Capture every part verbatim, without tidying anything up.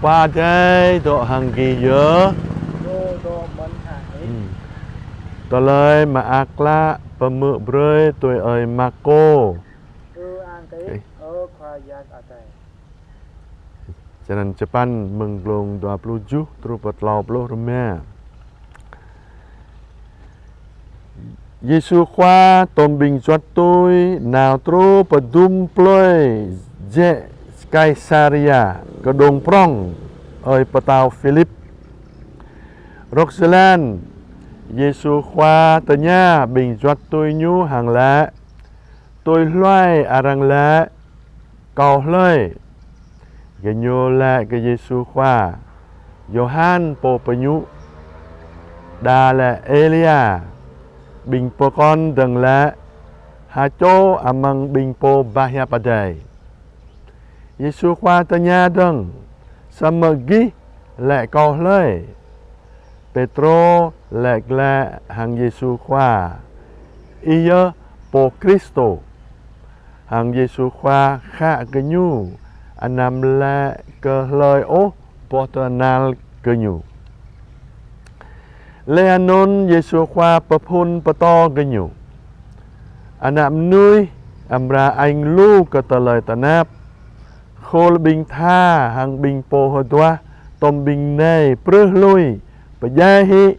Khua Adai dŏ hăng gih yơh. Dŏ, dŏ mơ̆n hăng ih. Hmm. Tơlơi mơak klă pơhmư̆ brơi tui ơi Markô. Ơ ang kơ ih, ơ Khua Yang Adai. Črăn čơpăn mơ̆ng glông dua pluh tơjuh truh pơ klâo pluh rơma. Yêsu Khua tôm ƀing juăt tui nao truh pơ dum plơi jĕ Kaisaria, kơđông prŏng ơi pơtao Philip. Rŏk jơlan, Yêsu Khua tơña ƀing juăt tui Ñu hăng laĭ: Tui hlơi arăng laĭ Kâo hlơi? Gơñu laĭ kơ Yêsu Khua: Yôhan Pô Pơñu, đa laĭ Êlia, ƀing pơkŏn dơ̆ng laĭ ha čô amăng ƀing pô ba hiăp Adai. Yêsu Khua tơña dơ̆ng: Samơ̆ gih laĭ Kâo hlơi? Pêtrô laĭ glaĭ hăng Yêsu Khua: Ih yơh Pô Kristô. Hăng Yêsu Khua khă gơñu, anăm laĭ kơ hlơi ôh boh tơhnal gơñu. Laih anŭn Yêsu Khua pơphun pơtô gơñu: Ană mơnuih amra añ lu kơ tơlơi tơnap, khul ƀing tha hăng ƀing pô hơduah tôm ƀing nai prưh lui, pơdjai hĭ,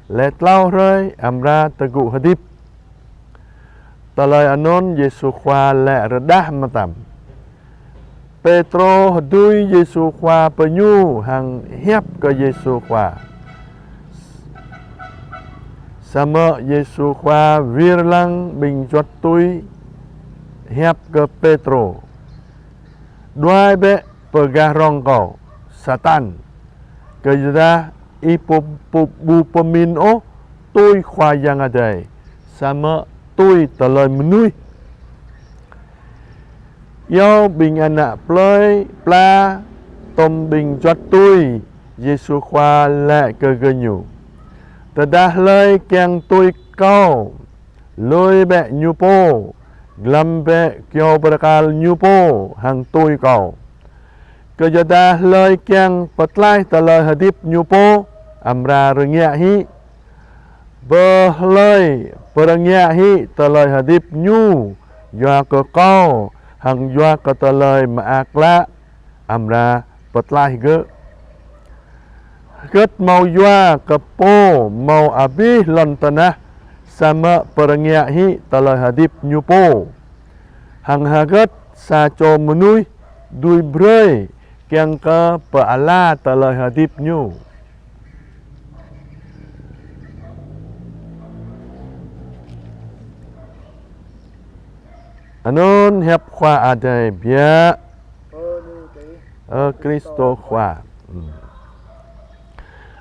laih klâo hrơi amra tơgŭ hơdip. Tơlơi anŭn Yêsu Khua laĭ rơđah mơtam. Pêtrô hơdui Yêsu Khua pơ ñu hăng hiăp kơ Yêsu Khua. Samơ̆ Yêsu Khua wir lăng ƀing juăt tui, hiăp kơ Pêtrô: Đuaĭ bĕ pơ gah rŏng Kâo, Satan! Kơyuadah ih ƀu, ƀu, ƀu pơmĭn ôh tui Khua Yang Adai, samơ̆ tui tơlơi mơnuih. Iâu ƀing ană plơi pla tôm ƀing juăt tui, Yêsu Khua laĭ kơ gơñu: Tơdah hlơi kiăng tui Kâo, lui bĕ ñu pô, glăm bĕ kyâo bơrơkal ñu pô hăng tui Kâo. Kơyuadah hlơi kiăng pơtlaih tơlơi hơdip ñu pô, amra rơngiă hĭ. Bơ hlơi pơrơngiă hĭ tơlơi hơdip ñu yua kơ Kâo hăng yua kơ tơlơi mơak klă, amra pơtlaih gơ̆. Hơgĕt hmâo yua kơ pô hmâo abih lŏn tơnah, samơ̆ pơrơngiă hĭ tơlơi hơdip ñu pô? Hăng hơgĕt sa čô mơnuih dưi brơi kiăng kơ pơala tơlơi hơdip ñu? Anŭn hiăp Khua Adai biă. Ơ Kristô Khua.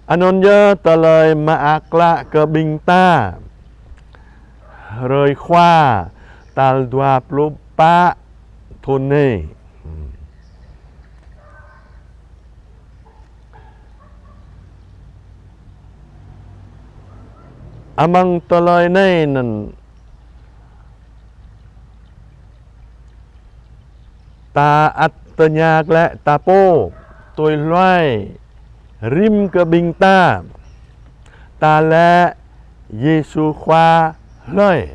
Anŭn yơh tơlơi mơak klă kơ ƀing ta hrơi Khua tal dua pluh pă thŭn anai. Amăng tơlơi anai anŭn ta ăt tơña glaĭ ta pô, tui hluai rĭm kơ ƀing ta, ta laĭ Yêsu Khua hlơi?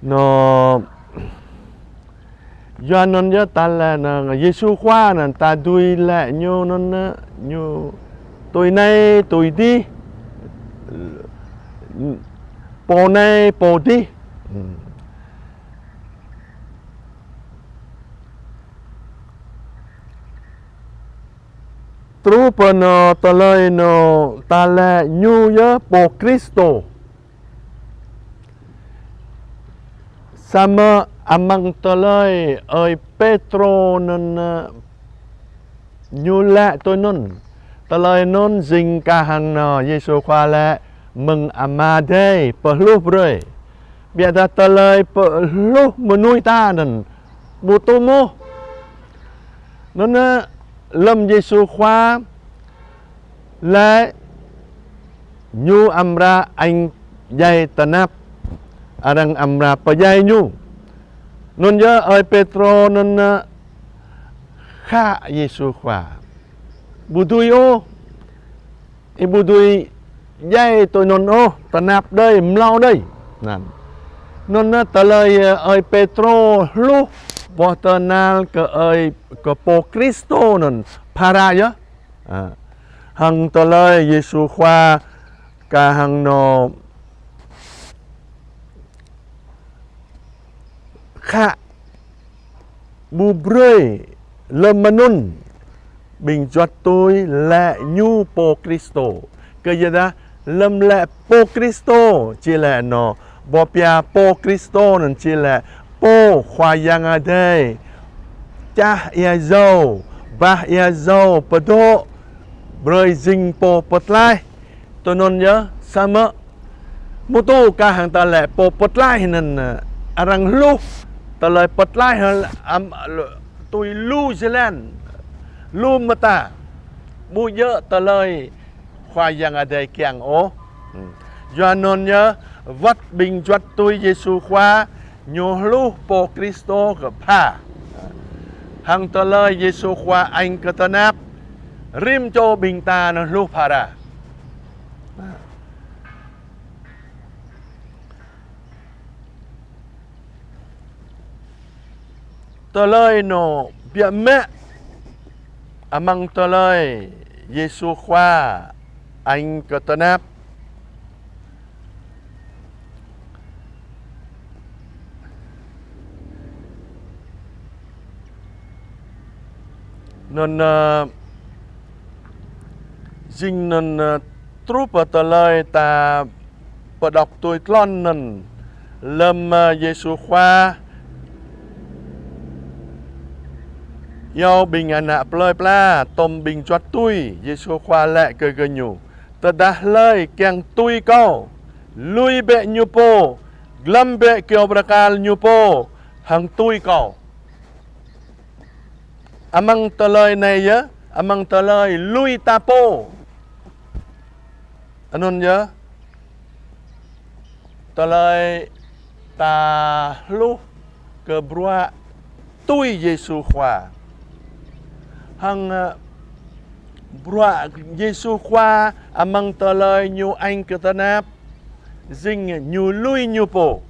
Anŭn, yua anŭn yơh ta laĭ anŭn Yêsu Khua anŭn ta dưi laĭ ñu anŭn, ñu tui anai tui adih, pô anai pô adih. Truh pơ anŭn tơlơi anŭn ta laĭ ñu yơh Pô Kristô. Samơ̆ amăng tơlơi ơi Pêtrô anŭn, ñu laĭ tui anŭn. Tơlơi anŭn jing kah hăng anŭn Yêsu Khua laĭ mơ̆ng Ama Adai pơhluh brơi. Biă dah tơlơi pơhluh mơnuih ta anŭn ƀu tŭ mơ̆. Anŭn lơ̆m Yêsu Khua laĭ ñu amra añ djai tơnap, arăng amra pơdjai ñu. Anŭn yơh ơi Pêtrô anŭn, ơ, khă Yêsu Khua. Ƀu dưi ôh. Ih ƀu dưi djai tui anŭn ôh, tơnap đơi, mlâo đơi. Anŭn. Anŭn, ơ, tơlơi, ơ, ơi Pêtrô hluh, boh tơhnal kơ ơi, kơ Pô Kristô anŭn phara yơh. Ơ. Hăng tơlơi Yêsu Khua kah hăng anŏ khă ƀu brơi lơ̆m mơnŭn ƀing juăt tui laĭ ñu Pô Kristô. Kơ yua dah lơ̆m laĭ Pô Kristô či laĭ anŏ, boh pia Pô Kristô anŭn či laĭ Pô Khua Yang Adai čah ia jâo, bah ia jâo, pơdŏ, brơi jing Pô Pơtlaih. Tui anŭn yơh, samơ̆ mơ̆ tui kah hăng ta laĭ Pô Pơtlaih anŭn, ơ, arăng hluh, tơlơi pơtlaih hăng, ăm, lu-, tui lu jơlan, lu mơta. Ƀu djơ̆ tơlơi Khua Yang Adai kiăng ôh. Hmm. Yua anŭn yơh, wơ̆t ƀing juăt tui Yêsu Khua, ñu hluh Pô Kristô kơ pha. Hăng tơlơi Yêsu Khua añ kơ tơnap, rĭm čô ƀing ta anŭn hluh phara. Tơlơi anŏ biă mă amăng tơlơi Yêsu Khua añ kơ tơnap. Anŭn, ơ, jing anŭn, ơ, truh pơ tơlơi ta pơđŏk tui tlôn anŭn. Lơ̆m, ơ, Yêsu Khua iâu ƀing ană plơi pla, tŏm ƀing juăt tui, Yêsu Khua laĭ kơ gơñu: Tơdah hlơi kiăng tui Kâo, lui bĕ ñu pô, glăm bĕ kyâo bơrơkal ñu pô, hăng tui Kâo. Amăng tơlơi anai yơh, amăng tơlơi lui ta pô. Anŭn yơh, tơlơi ta hluh kơ bruă tui Yêsu Khua. Hăng, ơ, bruă Yêsu Khua amăng tơlơi ñu añ kơ tơnap, jing ñu lui ñu pô.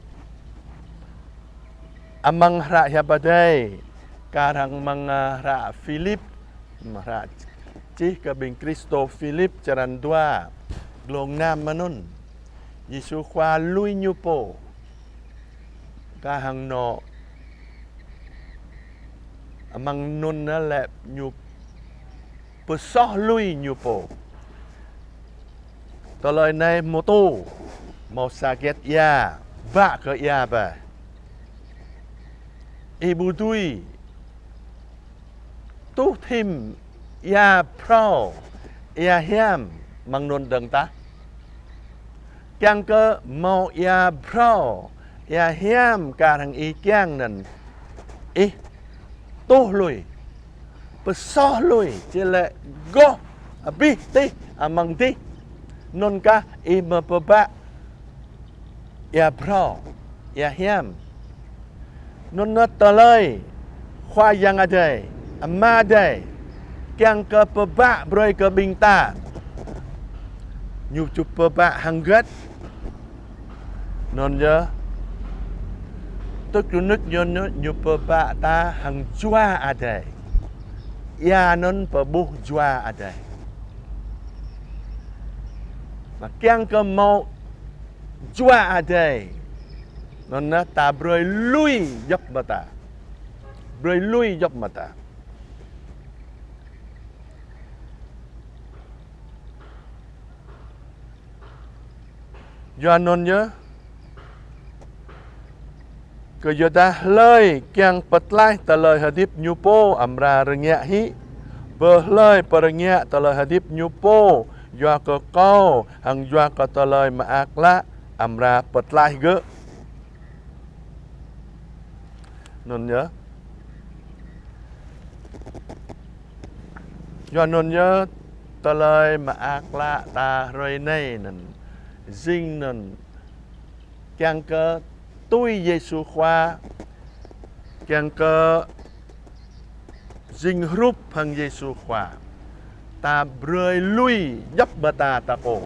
Amăng hră Hiăp Adai, kar hăng amăng, ơ, hră Philip, hră čih kơ ƀing Kristô Philip črăn dua, glông năm mơnŭn. Yêsu Khua lui ñu pô. Kar hăng anŏ amăng anŭn laĭ ñu pơsoh lui ñu pô. Tơlơi anai mơ̆ tui, hmâo sa hơget ia, bă kơ ia bĕ. Ih ƀu dưi tuh thim ia phrâo, ia hiam amăng anŭn dơ̆ng tah. Kiăng kơ hmâo ia phrâo, ia hiam kar hăng ih kiăng anŭn, ih tuh lui, pơsoh lui, či laĭ goh abih tih amăng dih. Anŭn kah ih mơ̆ pơbă ia phrâo, ia hiam. Anŭn yơh tơlơi Khua Yang Adai, Ama Adai, kiăng kơ pơbă brơi kơ ƀing ta. Ñu či pơbă hăng hơget? Anŭn yơh, tơ̆k rơnŭk ñu, ñu, ñu pơbă ta hăng Jua Adai. Ia anŭn pơƀuh Jua Adai. Mă kiăng kơ hmâo Jua Adai. Anŭn yơh ta brơi lui djŏp mơta. Brơi lui djŏp mơta. Yua anŭn yơh, kơ yua dah hlơi kiăng pơtlaih tơlơi hơdip ñu pô amra rơngiă hĭ. Bơ hlơi pơrơngiă tơlơi hơdip ñu pô yua kơ Kâo hăng yua kơ tơlơi mơak klă amra pơtlaih gơ̆. Anŭn yơh. Yua anŭn yơh tơlơi mơak klă ta hrơi anai anŭn. Jing anŭn kiăng kơ tui Yêsu Khua, Kiăng kơ jing hrup hăng Yêsu Khua, ta brơi lui djŏp mơta ta pô.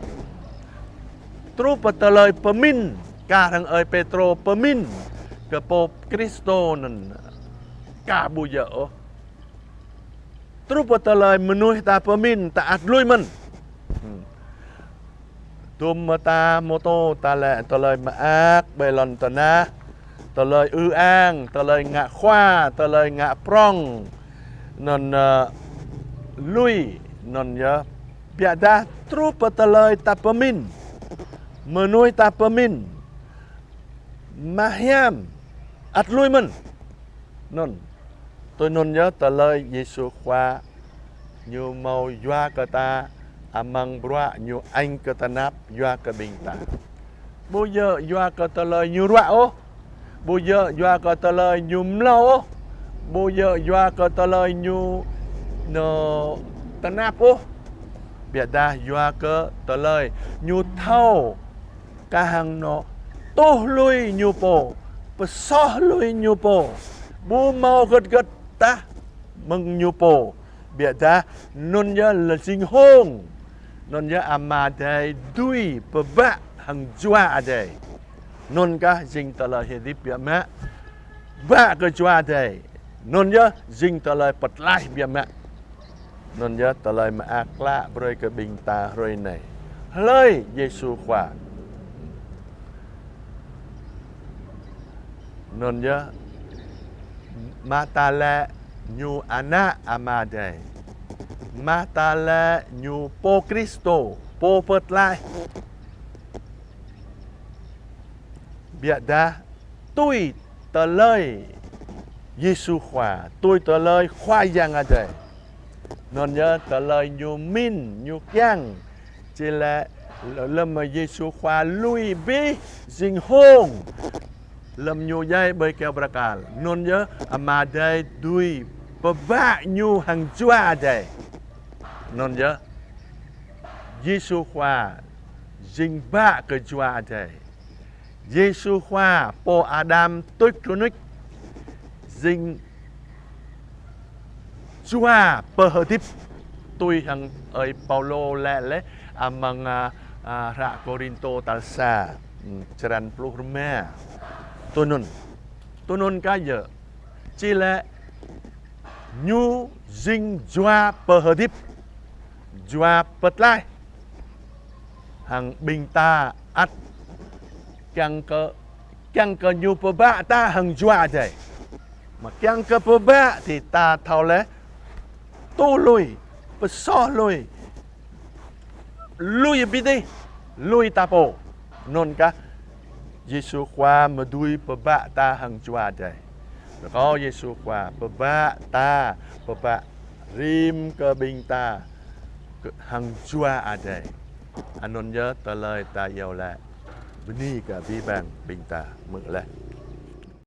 Truh pơ tơlơi pơmĭn, kar hăng ơi Pêtrô pơmĭn kơ Pô Kristô anŭn, kah ƀu djơ̆ ôh. Truh pơ tơlơi mơnuih ta pơmĭn, ta ăt lui mơ̆n. Dôm mơta mơtô ta lĕ tơlơi mơak ƀơi lŏn tơnah, tơlơi ư-ang, tơlơi ngă khua, tơlơi ngă prŏng, anŭn, ơ, lui, anŭn yơh. Biă dah truh pơ tơlơi ta pơmĭn, mơnuih ta pơmĭn, mơhiam, ăt lui mơ̆n. Anŭn. Tui anŭn yơh tơlơi Yêsu Khua Ñu hmâo yua kơ ta amăng bruă Ñu añ kơ tơnap yua kơ ƀing ta. Ƀu djơ̆ yua kơ tơlơi Ñu ruă ôh. Ƀu djơ̆ yua kơ tơlơi Ñu mlâo ôh. Ƀu djơ̆ yua kơ tơlơi Ñu, anŭn, tơnap ôh. Biă dah yua kơ tơlơi Ñu thâo kah hăng anŭn tuh lui Ñu pô, pơsoh lui Ñu pô, ƀu hmâo hơget hơget tah mơ̆ng Ñu pô. Biă dah anŭn yơh lĕ jing hông, anŭn yơh Ama Adai dưi pơbă hăng Jua Adai. Anŭn kah jing tơlơi hơdip biă mă, bă kơ Jua Adai. Anŭn yơh jing tơlơi pơtlaih biă mă. Anŭn yơh tơlơi mơak klă brơi kơ ƀing ta hrơi anai. Hlơi Yêsu Khua. Anŭn yơh, mơ̆ ta lĕ Ñu ană Ama Adai. Mơ̆ ta lĕ Ñu Pô Kristô, Pô Pơtlaih. Biă dah tui tơlơi Yêsu Khua, tui tơlơi Khua Yang Adai. Anŭn yơh tơlơi Ñu mĭn, Ñu kiăng. Či lĕ lơ̆m Yêsu Khua lui abih jing hông, lơ̆m Ñu djai ƀơi kơyâo bơrơkal, anŭn yơh Ama Adai dưi pơbă Ñu hăng Jua Adai. Anŭn yơh Yêsu Khua jing bă kơ Jua Adai. Yêsu Khua, pô Adam tuč rơnuč, jing Jua pơhơdip, tui hăng ơi Paulô laĭ lĕ amăng, a, a, hră Kôrintô tal sa, hm, črăn pluh rơma. Tui anŭn. Tui anŭn kah yơh. Či lĕ Ñu jing Jua pơhơdip, Jua pơtlaih. Hăng ƀing ta ăt kiăng kơ, kiăng kơ Ñu pơbă ta hăng Jua Adai. Mơ̆ kiăng kơ pơbă či ta thâo lĕ tuh lui, pơsoh lui, lui abih tih, lui ta pô. Anŭn kah Yêsu Khua mơ̆ dưi pơbă ta hăng Jua Adai. Rơkâo Yêsu Khua pơbă ta, pơbă rĭm kơ ƀing ta kơ hăng Jua Adai. Anŭn yơh tơlơi ta iâu laĭ. Bơni kơ abih bang ƀing ta mơ̆ laih.